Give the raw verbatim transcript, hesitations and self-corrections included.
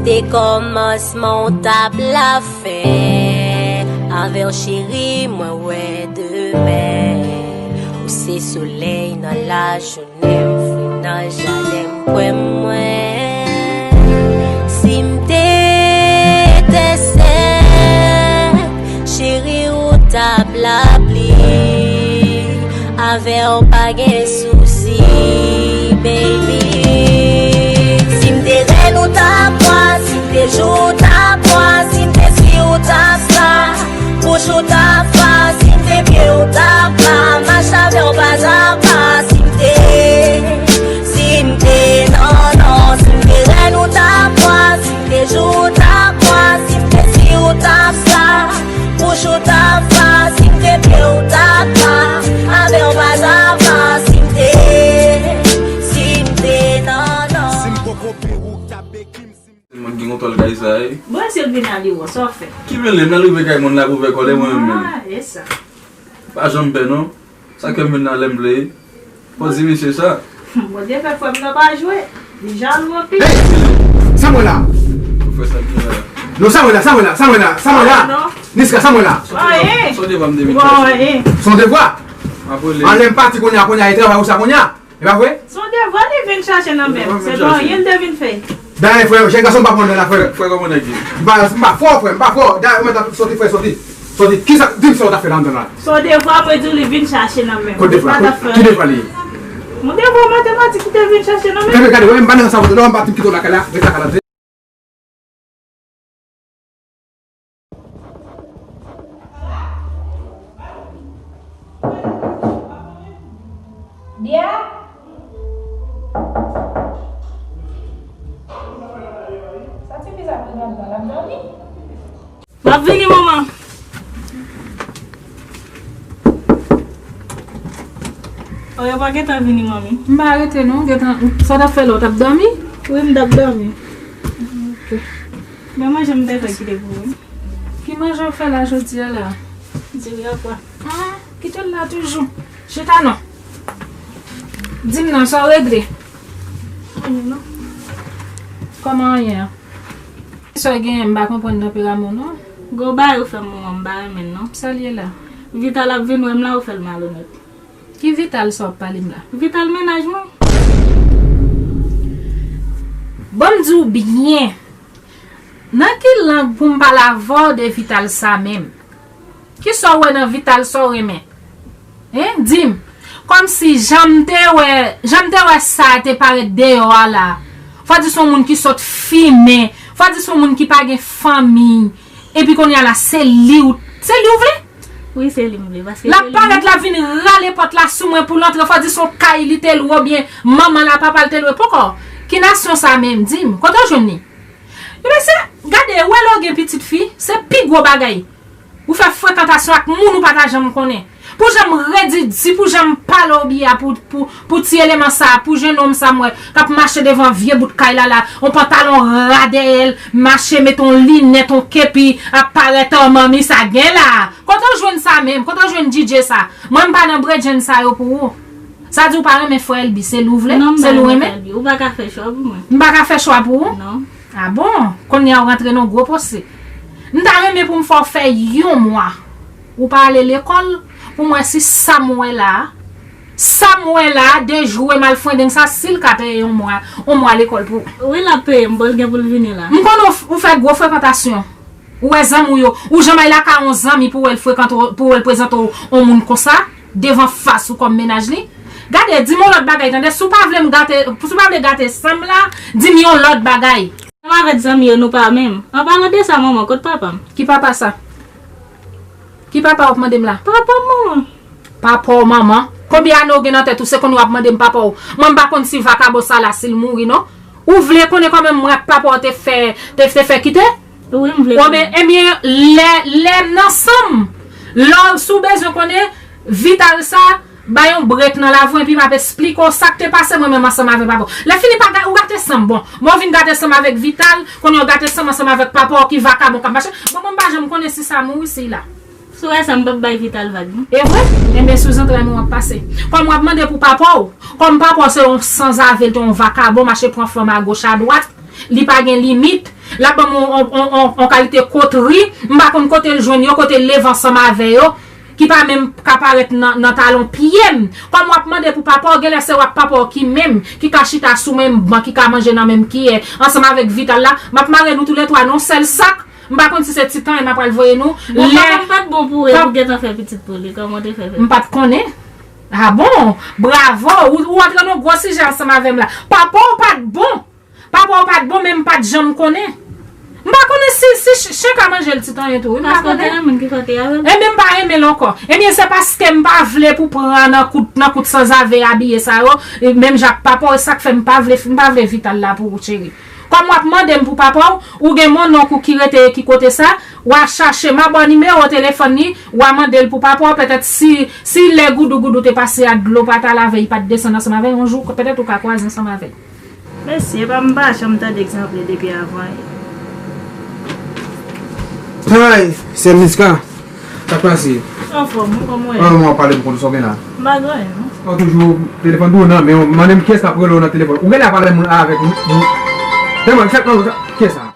Se kòmansman w t ap lafen. Avè w cheri, mwen wè demen. Ou se solèy nan lajounen, m fri nan jaden, m kwè mwen. Si m te etensèl, cheri, ou t ap lapli. Avè w pa gen sousi, baby. Si m te rèn, ou t ap bwa. Si m te jou, ou t ap bwa. Si m te si, ou t ap sa. Bouch, ou t ap fa. Si m te pye, ou t ap la. Mache avè w pa a pa. Si m te, si m te, non, non. Si m te rèn, ou t ap bwa. Si m te jou, ou t ap bwa. Si m te si, ou t ap sa. Bouch, ou t ap fa. Si m te pye, ou t ap la. Avè w pa a pa. Si m te, si m te, non, non. Si m poko peruk, tape kim, si m. Mwen gen kontwòl kay sa, wi. Bon, si l vin ale, wè, sa w fè? Ki mele, m nan rive kay moun la pou fè kòlè mwen menm. Ah, e sa. Pa janm pè, non. Sa ke m vin nan lè m vle. Fò di misye sa. Bondye fè frè m nan pa jwe. Li jalou anpil. Hey! Sa mwen la? Ou fè sa ki la? Non, sa mwen la, sa mwen la, sa mwen la, sa mwen la. Ah, non. Niska, sa mwen la? Sa w te va m de vin chèche. Sa w devwa? Apre li. Anlè m pati kounye a, kounye a, e travay ou sa kounye a. E pa vre? Se yon devwa li vin chache nan men m. Se pa anyen l te vin fè. Dayè, frè, jèn gason pa pran nan la, frè. Frè, kòman nèg ye? M pa, m pa fò, frè, m pa fò. Dayè, ou mèt ap soti, frè, soti. Soti. Kisa, di m sa w t ap fè la anndan la. Se yon devwa mwen di w li vin chache nan men m. Kot devwa? Ki devwa li ye? Yon devwa matematik ki te vin chache nan men m. Enben, gade, wè, m pa nan sa, non, m pa t kite w lakay la, ret lakay la. Bia? Sa ti fi sa pran nan dwal ap dòmi? M ap vini, manman. Oh, yo pa gentan vini, manmi. M pa rete non, gentan. Sa w t ap fè la, w t ap dòmi? Wi, m t ap dòmi. Ok. Men manje m te fè kite pou ou. Ki manje w fè la jodi a la? Diri ak pwa. Ah, kite l la toujou. Chita non. Di m non, sa w regle? Anyen non. Kòman anyen an? Sa w genyen, m pa konprann tanperaman w non. Gwo bagay ou fè m, manman, m pa renmen l non. Sa l ye la? Vital ap vin wè m la, ou fè l malonèt. Ki Vital sa w ap pale m la? Vital mennaj mwen. Ban m di w byen. Nan ki lang pou m pale avè w de Vital sa menm? Kisa w wè nan Vital sa w renmen? Hein? Di m. Kòmsi jan m te wè, jan m te wè sa te parèt deyò a la. Fò di se yon moun ki sot fimen. Fò di se yon moun ki pa gen fanmi. Epi kounye a la, se li w, se li w vle? Wi, se li m vle, paske l ap parèt, l ap vin rale pòt la sou mwen pou l antre, fò di se yon kay li te lwe oubyen manman l a papa l te lwe, poko. Ki nasyon sa menm, di m, kote w jwenn li? Ebyen se, gade, wè lè w gen pitit fi, se pi gwo bagay. Ou fè frekantasyon ak moun ou pa ta janm konnen. Pou jan m redi di, pou jan m pale w byen pou, pou, pou ti eleman sa, pou jennonm sa m wè, k ap mache devan vye bout kay la la, yon pantalon ra dèyè l, mache met yon linèt, yon kepi, ap parèt an manmi sa gen la. Kote w jwenn sa menm? Kote w jwenn D J sa? Mwen m pa nan bredjenn sa yo pou ou. Sa di w pa renmen frè Elbi, se li w vle? Non, m pa renmen frè Elbi. Ou pa ka fè chwa pou mwen. M pa ka fè chwa pou ou? Non. Ah bon? Kounye a w rantre nan gwo pwosè. M ta renmen pou m fè w fè yon mwa. Ou pa ale lekòl, pou m wè si sa m wè la a, sa m wè la a, de jou e malfrendeng sa, si l ka peye yon mwa, yon mwa lekòl pou ou. Wi, l ap peye m, bon, l gen pou l vini la. M konnen w f-, ou fè gwo frekantasyon. Ou wè zanmi w yo, ou janm al lakay yon zanmi pou w wè l frekante w, pou w wè l prezante w yon moun konsa, devan fas ou kòm mennaj li. Gade, di m yon lòt bagay, tande, si w pa vle m gate, si w pa vle gate san m la, di m yon lòt bagay. Menm avèk zanmi yo, nou pa menm. An palan de sa, manman, kot papa m? Ki papa sa? Ki papa w ap mande m la? Papa m, manman. Papa w, manman? Konbyen ane w gen nan tèt ou, se konnen w ap mande m papa w? Mwen, m pa konn si vakabon sa la, si l mouri, non. Ou vle konnen kòman mwen ak papa w te fè, te, te fè kite? Wi, m vle konnen. Bon, men, ebyen, lè, lè n ansanm, lè w, si w bezwen konnen, Vital sa, bay yon brek nan lavi w, epi m ap esplike w sa k te pase mwen menm ansanm avèk papa w. Lè fini pa ga-, ou gate san m. Bon, mwen w vin gate san m avèk Vital, kounye a w gate san m ansanm avèk papa w ki vakabon k ap mache. Bon, mwen m pa janm konnen si sa mouri, si la. Si w wè sa, m p ap bay Vital vag, non. E vre? Enben, sou zantray mwen w ap pase. Kòm w ap mande pou papa w, kòm papa w se yon sanzave, l te yon vakabon, mache pran fanm agoch adwat, li pa gen limit, L ap ban m yon, yon, yon, yon, yon kalite kotri, m pa konn kote l jwenn yo, kote l leve ansanm avè yo, ki pa menm ka parèt nan, nan talon pye m. Kòm w ap mande pou papa w, genlè se w ak papa w ki menm, ki ka chita sou menm ban, ki ka manje nan menm kiyè, ansanm avèk Vital la, m ap mare nou toulètwa nan yon sèl sak. M pa konn si se ti tan e m ap pral voye nou. Bon, lè papa m pa t bon pou ou, e pou gentan fè pitit pou li, kòman w te fè fè? M pa t konnen. Ah bon? Bravo! Ou, ou antre nan gwo sijè ansanm avè m la. Papa w pa t bon. Papa w pa t bon, men m pa t janm konnen. M pa konnen si, si ch- chen ka manje l ti tan tou, wi, m pa konnen. Paske w te renmen l ki fè w te avè l? Ebyen, m pa renmen l ankò. Ebyen, se paske m pa vle pou pran nan kout, nan kout sanzave abiye sa yo, e menm jan ak papa w, e sa k fè m pa vle, m pa vle Vital la pou ou, cheri. Kòm w ap mande m pou papa w, ou gen monnonk ou ki rete ki kote sa, w a chache, m a ba w nimewo telefòn li, w a mande l pou papa w, petèt si, si lè goudougoudou te pase a dlo pa ta lave, li pa t desann ansanm avè l, yon jou, petèt ou ka kwaze ansanm avè l. Mèsi, epa m pa janm tande egzanp li depi avan. Hi, sè Niska. Sa k pase? Anfòm, wi, kòman w ye? An, mwen ap pale pou konn sa w gen la. M pa gen anyen, non. Ou toujou telefòn tou nan men w, mande m kiyès k ap rele w nan telefòn. Ou genlè ap pale moun avèk moun. Telefòn, sa k nan, kiyès sa?